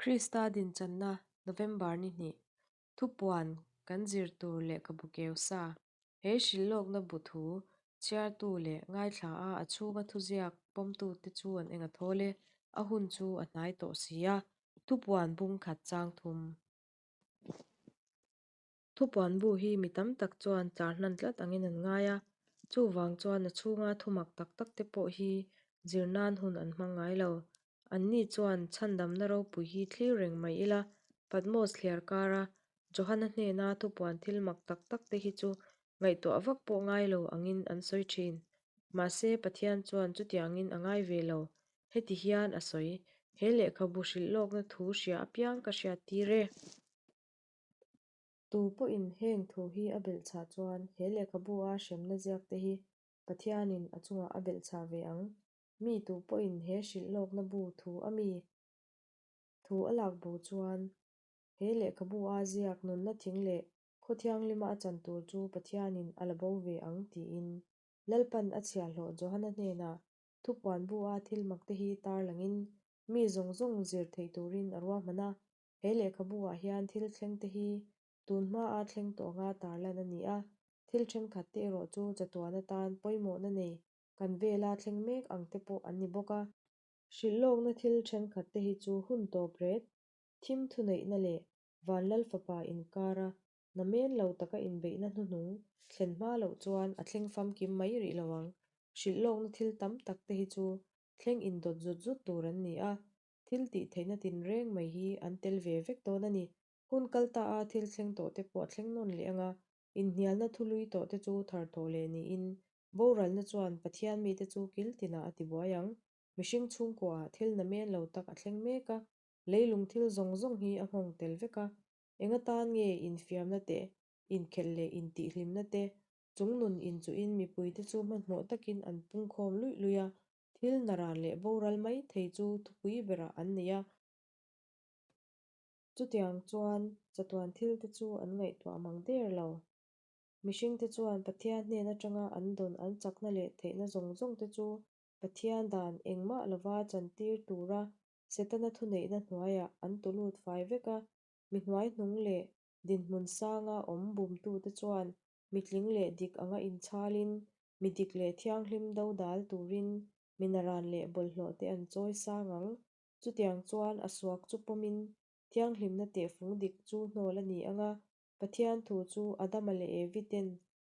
Krista dinchanna, November ni hnih, Thupuan kan zir tur lehkhabu keu sa. He hrilhlawkna bu thu chhiartu leh ngaithla a a chhunga thuziak pawmtute chu an eng a thawl e, a hun chu a hnai tawh si a, Thupuan bung khat chang thum. Thupuan bu hi mi tam tak chuan tlar hnan tlat angin an ngai a, chuvang chuan a chhunga thumak tak tak te pawh hi zir nan hun an hmang ngai lo. Anni chuan chhandamna ropui hi thlir reng mai ila, Patmos thliar kara Johana hnena thupuan thil mak tak tak te hi chu ngaihtuah vak pawh ngai lo angin an sawi thin. Mahse, Pathian chuan chutiangin a ngai ve lo. Heti hian a sawi, He lehkhabu hrilh lawkna thu hria apiang ka hriattir e. Tu pawhin heng thu hi a belhchhah chuan he lehkhabu-a hremna ziakte hi Pathianin a chungah a belhchhah ve ang. Mi tu pawhin he hrilh lawkna bu thu a mi thu a lak bo chuan he lehkhabu-a ziak nunna thing leh khaw thianghlima a chan tur chu Pathianin a la bo ve ang tiin Lalpan a chhiahhlawh Johana hnenah thupuan bu-a thil makte hi tarlangin mi zawng zawng zir theih turin a ruahman a. He lehkhabu-ah hian thil thlengte hi tun hmaa thleng tawh anga tarlan a ni a, thil thenkhatte erawh chu chatuan atan pawimawhna nei kan vela thleng mek ang te pawh an ni bawk a. Hrilhlawkna thil thenkhatte hi chu hun tawp ret, thim thuneihna leh Vanlal fapa inkara namen lo taka inbeihna hnuhnung thlen hma loh chuan a thleng famkim mai rih lo ang. Hrilhlawkna thil tam tak te hi chu thleng indawt zut zut tur an ni a, Thil tih theihna tinreng mai hi an tel ve vek dawn a ni. Hun kal ta a thil thleng tawh te pawh a thleng nawn leh ang a, inhnialna thului tawh te chu thar thawh leh niin, boralna chuan Pathian mite chu kil tinah a tibuai ang. Mihring chhungkuaah thil namen lo tak a thleng mek a, leilung thil zawng zawng hi a nghawng tel vek a. Eng atan nge infiamna te, inkhelh leh intihhlimna te, chung nun inchuhin mipuite chu hmanhmawh takin an pungkhawm luih luih a, Thil naran leh boral mai thei chu thupui berah an nei a. Chutiang chuan chatuan thilte chu an ngaihtuah mang der lo. Mihringte chuan Pathian hnen atanga an dawn an chakna leh theihna zawng zawngte chu Pathian dan engmah lova chantir tura Setana thuneihna hnuaiah an tulut fai vek a. Mi hnuaihnung leh dinhmun sanga awm bumtute chuan mitling leh dik anga inchhalin Mi dik leh thianghlim dodal turin mi naran leh bawlhhlawh te an chawi sang ang. Chutiang chuan a suak chu pawmin thianghlimna tehfung dik chu hnawl a ni ang a, Pathian thu chu Adama leh Evi ten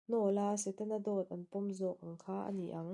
hnawla Setana dawt an pawm zawk ang kha a ni ang.